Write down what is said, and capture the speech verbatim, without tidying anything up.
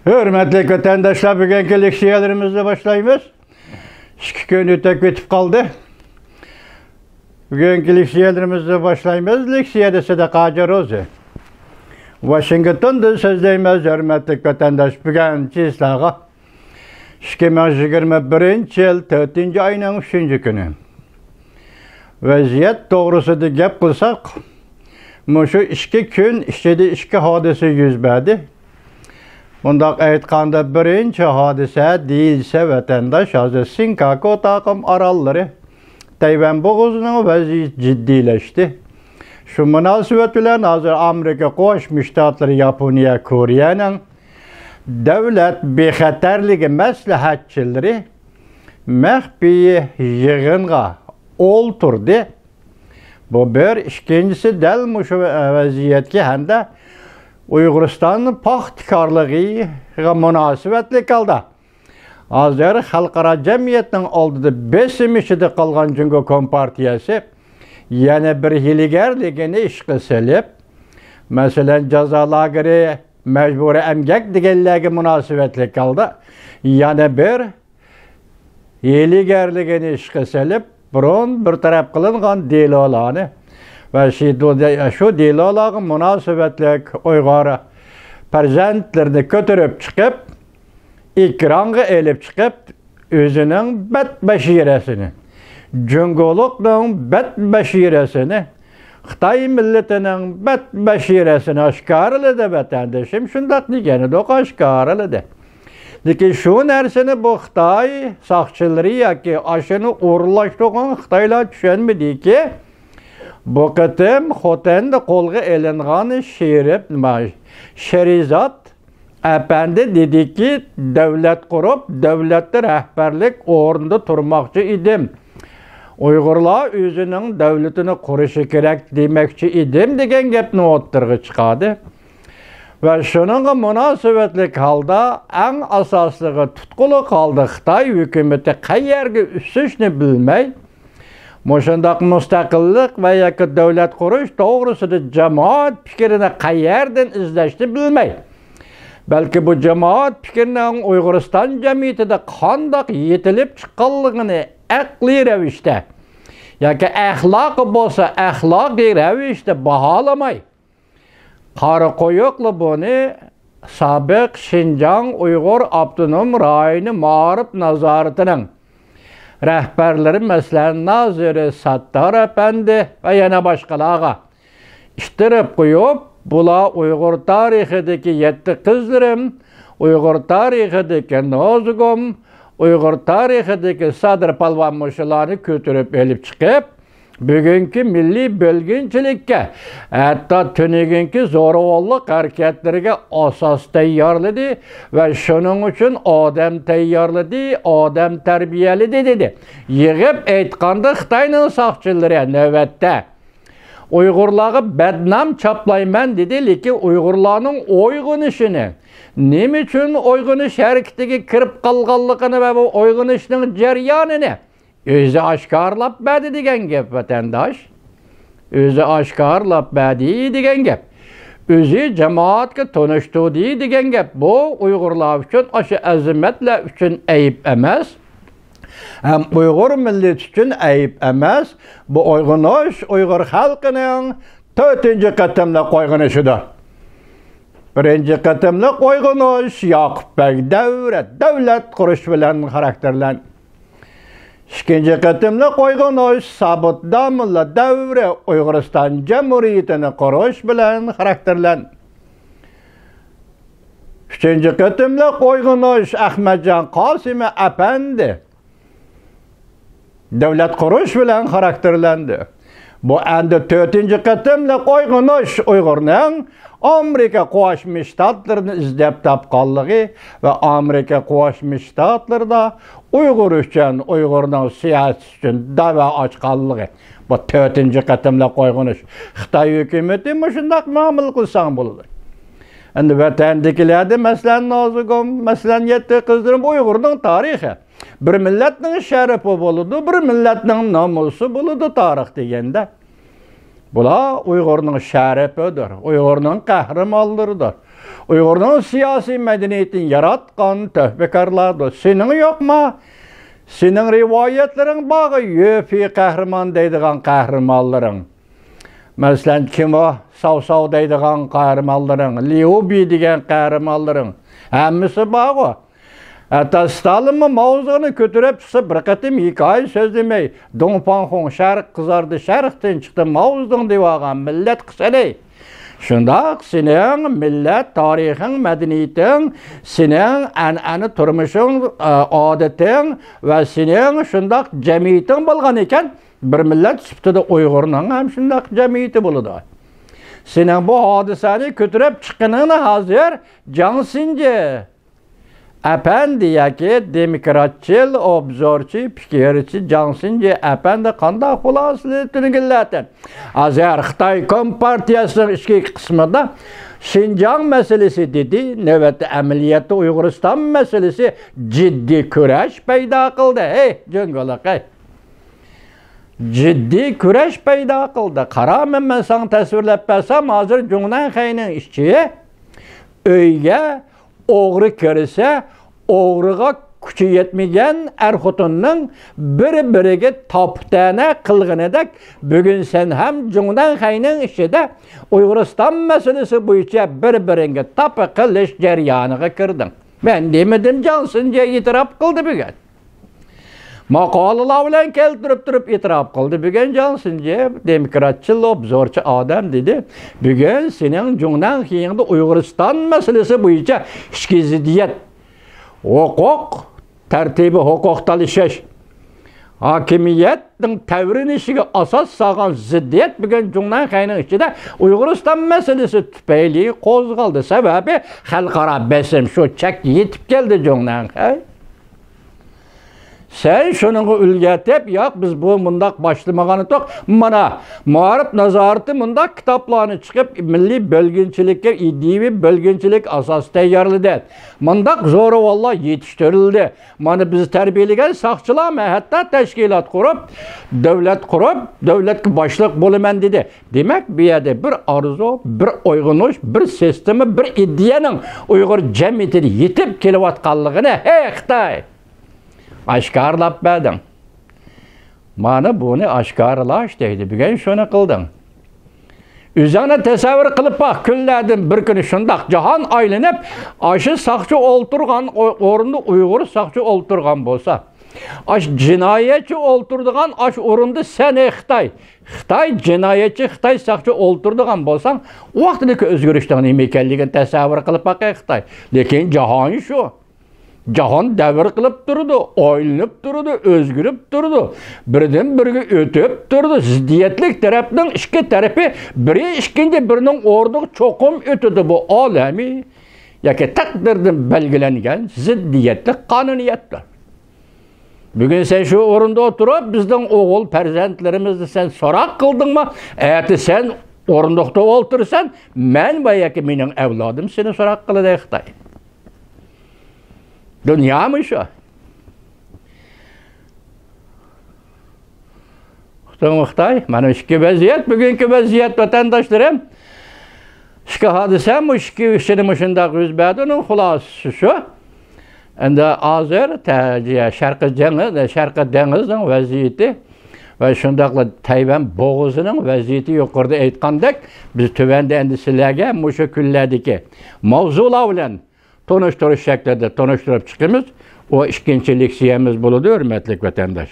ھۆرمەتلىك ۋەتەنداشلار، بۈگۈنكى لېكسىيەلىرىمىزنى باشلايمىز. ئىككى كۈن ئۆتۈپ كېتىپ قالدى. بۈگۈنكى لېكسىيەلىرىمىزنى باشلايمىز. لېكسىيەدە سەدىقە ھاجى روزى. ۋاشىنگتوندىن سۆزلەيمىز، ھۆرمەتلىك ۋەتەنداش. بۈگۈن چىسلاغا ئىككى مىڭ يىگىرمە بىرىنچى يىل تۆتىنچى ئاينىڭ ئۈچىنچى كۈنى. ۋەزىيەت توغرىسىدا گەپ قىلساق، مۇشۇ ئىككى كۈن ئىچىدە ئىككى ھادىسە يۈز بەردى. مۇنداق ئېيتقاندا، بىرىنچى ھادىسە دېيىلسە، ۋەتەنداش، ھازىر سىنكاكۇ تاقىم ئاراللىرى، تەيۋەن بوغۇزىنىڭ ۋەزىيىتى جىددىيلەشتى. شۇ مۇناسىۋەت بىلەن ھازىر ئامېرىكا قوشما شتاتلىرى، ياپونىيە، كورېيەنىڭ دۆلەت بىخەتەرلىكى مەسلىھەتچىلىرى مەخپىي يىغىنغا ئولتۇردى. بۇ بىر. ئىككىنچىسى، دەل مۇشۇ ۋەزىيەتكە ھەمدە ئۇيغۇرىستان پاختىكارلىقىغا مۇناسىۋەتلىك ھالدا، ھازىر خەلقئارا جەمئىيەتنىڭ ئالدىدا بېسىم ئىچىدە قالغان جۇڭگو كومپارتىيەسى يەنە بىر ھىيلىگەرلىكىنى ئىشقا سېلىپ، مەسىلەن، جازا لاگېرى، مەجبۇرىي ئەمگەك دېگەنلەرگە مۇناسىۋەتلىك ھالدا يەنە بىر ھىيلىگەرلىكىنى ئىشقا سېلىپ، بۇرۇن بىر تەرەپ قىلىنغان دېلولارنى ۋە شۇ دېلولارغا مۇناسىۋەتلىك ئۇيغۇر پەرزەنتلىرىنى كۆتۈرۈپ چىقىپ، ئېكرانغا ئېلىپ چىقىپ، ئۆزىنىڭ بەتبەشىرەسىنى، جۇڭگولۇقنىڭ بەتبەشىرەسىنى، خىتاي مىللىتىنىڭ بەتبەشىرەسىنى ئاشكارىلىدى، ۋەتەندىشىم شۇنداق دېگەنىدۇق، ئاشكارىلىدى. لېكىن شۇ نەرسىنى بۇ خىتاي ساقچىلىرى ياكى ئاشۇنى ئورۇنلاشتۇرغان خىتايلار چۈشەنمىدىكى، بۇ قېتىم خوتەندە قولغا ئېلىنغان شېرىپ، نېمە، شېرىزات ئەپەندى دېدىكى، دۆلەت قۇرۇپ، دۆلەتتە رەھبەرلىك ئورنىدا تۇرماقچى ئىدىم. ئۇيغۇرلار ئۆزىنىڭ دۆلىتىنى قۇرۇشى كېرەك دېمەكچى ئىدىم، دېگەن گەپنى ئوتتۇرىغا چىقاردى. ۋە شۇنىڭغا مۇناسىۋەتلىك ھالدا ئەڭ ئاساسلىقى تۇتقۇلۇق ھالدا خىتاي ھۆكۈمىتى قەيەرگە ئۈسۈشنى بىلمەي، مۇشۇنداق مۇستەقىللىق ۋە ياكى دۆلەت قۇرۇش توغرىسىدا جامائەت پىكرىنى قەيەردىن ئىزدەشنى بىلمەي، بەلكى بۇ جامائەت پىكرىنىڭ ئۇيغۇرىستان جەمئىيىتىدە قانداق يېتىلىپ چىققانلىقىنى ئەقلىي رەۋىشتە ياكى ئەخلاقى بولسا ئەخلاقىي رەۋىشتە باھالىماي، قارا قويۇقلا بۇنى سابىق شىنجاڭ ئۇيغۇر ئاپتونوم رايونى مائارىپ نازارىتىنىڭ رەھبەرلىرى، مەسىلەن، نازىرى ساتتار ئەپەندى ۋە يەنە باشقىلارغا ئىتتىرىپ قويۇپ، بۇلار ئۇيغۇر تارىخىدىكى يەتتە قىزلىرىم، ئۇيغۇر تارىخىدىكى نازۇگۇم، ئۇيغۇر تارىخىدىكى سادىر پالۋان مۇشۇلارنى كۆتۈرۈپ ئېلىپ چىقىپ، بۈگۈنكى مىللىي بۆلگۈنچىلىككە، ھەتتا تۈنۈگۈنكى زوراۋانلىق ھەرىكەتلىرىگە ئاساس تەييارلىدى ۋە شۇنىڭ ئۈچۈن ئادەم تەييارلىدى، ئادەم تەربىيەلىدى، دېدى. يىغىپ ئېيتقاندا، خىتاينىڭ ساقچىلىرى نۆۋەتتە ئۇيغۇرلارغا بەدنام چاپلايمەن دېدى، لېكىن ئۇيغۇرلارنىڭ ئويغىنىشىنى، نېمە ئۈچۈن ئويغىنىش ھەرىكىتىگە كىرىپ قالغانلىقىنى ۋە بۇ ئويغىنىشنىڭ جەريانىنى ئۆزى ئاشكارىلاپ بەردى دېگەن گەپ، ۋەتەنداش. ئۆزى ئاشكارىلاپ بەردى دېگەن گەپ. ئۆزى جامائەتكە تونۇشتۇردى دېگەن گەپ. بۇ ئۇيغۇرلار ئۈچۈن، ئاشۇ ئەزىمەتلەر ئۈچۈن ئەيىب ئەمەس. ھەم ئۇيغۇر مىللىتى ئۈچۈن ئەيىب ئەمەس. بۇ ئويغىنىش ئۇيغۇر خەلقىنىڭ تۆتىنچى قېتىملىق ئويغىنىشىدۇر. بىرىنچى قېتىملىق ئويغىنىش ياقۇپ بەگ دەۋرى دۆلەت قۇرۇش بىلەن خاراكتېرلەندى. ئىككىنچى قېتىملىق ئويغىنىش سابىت داموللا دەۋرى ئۇيغۇرىستان جۇمھۇرىيىتىنى قۇرۇش بىلەن خاراكتېرلەندى. ئۈچىنچى قېتىملىق ئويغىنىش ئەخمەتجان قاسىمى ئەپەندى دۆلەت قۇرۇش بىلەن خاراكتېرلەندى. بۇ ئەمدى تۆتىنچى قېتىملىق ئويغىنىش ئۇيغۇرنىڭ ئامېرىكا قوشما شتاتلىرىنى ئىزدەپ تاپقانلىقى ۋە ئامېرىكا قوشما شتاتلىرىدا ئۇيغۇر ئۈچۈن، ئۇيغۇرنىڭ سىياسىتى ئۈچۈن دەۋا ئاچقانلىقى. بۇ تۆتىنچى قېتىملىق ئويغىنىش. خىتاي ھۆكۈمىتى مۇشۇنداق مۇئامىلە قىلساڭ بولىدۇ. ئەمدى ۋەتەندىكىلەردە، مەسىلەن، نازۇگۇم، مەسىلەن، يەتتە قىزلىرىم ئۇيغۇرنىڭ تارىخى. بىر مىللەتنىڭ شەرىپى بولىدۇ، بىر مىللەتنىڭ نامۇسى بولىدۇ تارىخ دېگەندە. بۇلار ئۇيغۇرنىڭ شەرىپىدۇر، ئۇيغۇرنىڭ قەھرىمانلىرىدۇر، ئۇيغۇرنىڭ سىياسىي مەدەنىيىتىنى ياراتقان تۆھپىكارلاردۇر. سېنىڭ يوقما؟ سېنىڭ رىۋايەتلىرىڭ بارغۇ، يۆفى قەھرىمان دەيدىغان قەھرىمانلىرىڭ. مەسىلەن، كىمو ساۋساۋ دەيدىغان قەھرىمانلىرىڭ، ليۇبى دېگەن قەھرىمانلىرىڭ. ھەممىسى بارغۇ. ھەتتا ستالىنمۇ ماۋزېدۇڭنى كۆتۈرۈپ چىقسا، بىر قېتىم ھېكايە سۆزلىمەي، دۇڭفاڭخۇڭ شەرق قىزاردى، شەرقتىن چىقتى، ماۋزېدۇڭ دېۋالغان مىللەت قىسىنى. شۇنداق، سېنىڭ مىللەت تارىخىڭ، مەدەنىيىتىڭ، سېنىڭ ئەنئەنە تۇرمۇشۇڭ، ئادىتىڭ ۋە سېنىڭ شۇنداق جەمئىيىتىڭ بولغان ئىكەن، بىر مىللەت سۈپىتىدە ئۇيغۇرنىڭ ھەم شۇنداق جەمئىيىتى بولىدۇ. سېنىڭ بۇ ھادىسەنى كۆتۈرۈپ چىققىنىڭنى ھازىر جاڭ سىنجى ئەپەندى ياكى دېموكراتچىل، ئوبزورچى، پىكىرچى جاڭ سىنجى ئەپەندى قانداق خۇلاسىلەپ تۈنگۈنلەتتىن؟ ھازىر خىتاي كومپارتىيەسىنىڭ ئىچكى قىسمىدا شىنجاڭ مەسىلىسى دېدى، نۆۋەتتە ئەمەلىيەتتە ئۇيغۇرىستان مەسىلىسى جىددىي كۈرەش پەيدا قىلدى. ھەي، جۇڭگولۇق، ھەي! جىددىي كۈرەش پەيدا قىلدى. قارا، مەن، مەن ساڭا تەسۋىرلەپ بەرسەم، ھازىر جۇڭنەنخەينىڭ ئىچى ئۆيگە ئوغرى كىرسە، ئوغرىغا كۈچى يەتمىگەن ئەر-خوتۇننىڭ بىر-بىرىگە تاپا-تەنە قىلغىنىدەك، بۈگۈن سەن ھەم جۇڭنەنخەينىڭ ئىچىدە ئۇيغۇرىستان مەسىلىسى بويىچە بىر-بىرىڭگە تاپا قىلىش جەريانىغا كىردىڭ. مەن دېمىدىم، جاڭ سىنجى ئېتىراپ قىلدى بۈگۈن. ماقالىلار بىلەن كەلتۈرۈپ تۇرۇپ ئېتىراپ قىلدى. بۈگۈن جاڭ سىنجى دېموكراتچىل، ئوبزورچى ئادەم دېدى. بۈگۈن سېنىڭ جۇڭنەنخېيىڭدا ئۇيغۇرىستان مەسىلىسى بويىچە ئىچكى زىددىيەت، ھوقۇق تەرتىپى، ھوقۇق تالىشىش، ھاكىمىيەتنىڭ تەۋرىنىشىگە ئاساس سالغان زىددىيەت بۈگۈن جۇڭنەنخەينىڭ ئىچىدە ئۇيغۇرىستان مەسىلىسى تۈپەيلى قوزغالدى. سەۋەبى، خەلقئارا بېسىم شۇ چەككە يېتىپ كەلدى جۇڭنەنخەي. سەن شۇنىڭغا ئۈلگە ئېتىپ، ياق، بىز بۇ مۇنداق باشلىمىغان ئىدۇق. مانا، مائارىپ نازارىتى مۇنداق كىتابلارنى چىقىپ، مىللىي بۆلگۈنچىلىككە، ئىدىيىۋى بۆلگۈنچىلىك ئاساسى تەييارلىدى. مۇنداق زورىۋاللار يېتىشتۈرۈلدى. مانا، بىز تەربىيەلىگەن ساقچىلارمۇ ھەتتا تەشكىلات قۇرۇپ، دۆلەت قۇرۇپ، دۆلەتكە باشلىق بولىمەن دېدى. دېمەك، بۇ يەردە بىر ئارزۇ، بىر ئويغىنىش، بىر سىستېما، بىر ئىدىيەنىڭ ئۇيغۇر جەمئىيىتىدە يېتىپ كېلىۋاتقانلىقىنى، ھەي خىتاي! ئاشكارىلاپ بەردىڭ. مانا بۇنى ئاشكارىلاش دەيدۇ. بۈگۈن شۇنى قىلدىڭ. ئۆزۈڭنى تەسەۋۋۇر قىلىپ باق، كۈنلەردىن بىر كۈنى شۇنداق جاھان ئايلىنىپ، ئاشۇ ساقچى ئولتۇرغان ئو-، ئورۇندا ئۇيغۇر ساقچى ئولتۇرغان بولسا، ئاشۇ جىنايەتچى ئولتۇرىدىغان ئاشۇ ئورۇندا سەن، ئەي خىتاي، خىتاي جىنايەتچى، خىتاي ساقچى ئولتۇرىدىغان بولساڭ، ئۇ ۋاقىتتىكى ئۆزگىرىشنىڭ نېمە ئىكەنلىكىنى تەسەۋۋۇر قىلىپ باق، ئەي خىتاي. لېكىن جاھان شۇ. جاھان دەۋر قىلىپ تۇرىدۇ، ئايلىنىپ تۇرىدۇ، ئۆزگىرىپ تۇرىدۇ. بىردىن بىرگە ئۆتۈپ تۇرىدۇ. زىددىيەتلىك تەرەپنىڭ ئىككى تەرىپى بىرى ئىككىنچى بىرىنىڭ ئورنىغا چوقۇم ئۆتىدۇ. بۇ ئالەمىي ياكى تەقدىردىن بەلگىلەنگەن زىددىيەتلىك قانۇنىيەتتۇر. بۈگۈن سەن شۇ ئورۇندا ئولتۇرۇپ، بىزنىڭ ئوغۇل پەرزەنتلىرىمىزنى سەن سوراق قىلدىڭمۇ؟ ئەتە سەن ئورۇندۇقتا ئولتۇرىسەن، مەن ۋە ياكى مېنىڭ ئەۋلادىم سېنى سوراق قىلىدۇ، خىتاي. دۇنيامۇ شۇ. ئۇقتۇڭمۇ خىتاي؟ مانا ئىككى ۋەزىيەت، بۈگۈنكى ۋەزىيەت، ۋەتەنداشلىرىم. ئىككى ھادىسە مۇشۇ ئىككى ئۈچىنى مۇشۇنداق يۈز بەردى. ئۇنىڭ خۇلاسىسى شۇ. ئەمدى ھازىر تە-، شەرقىي دېڭىز، شەرقىي دېڭىزنىڭ ۋەزىيىتى ۋە شۇنداقلا تەيۋەن بوغۇزىنىڭ ۋەزىيىتى، يۇقىرىدا ئېيتقاندەك، بىز تۆۋەندە ئەمدى سىلەرگە مۇشۇ كۈنلەردىكى ماۋزۇلار بىلەن تونۇشتۇرۇش شەكلىدە تونۇشتۇرۇپ چىقىمىز. ئۇ ئىككىنچى لېكسىيەمىز بولىدۇ، ھۆرمەتلىك ۋەتەنداش.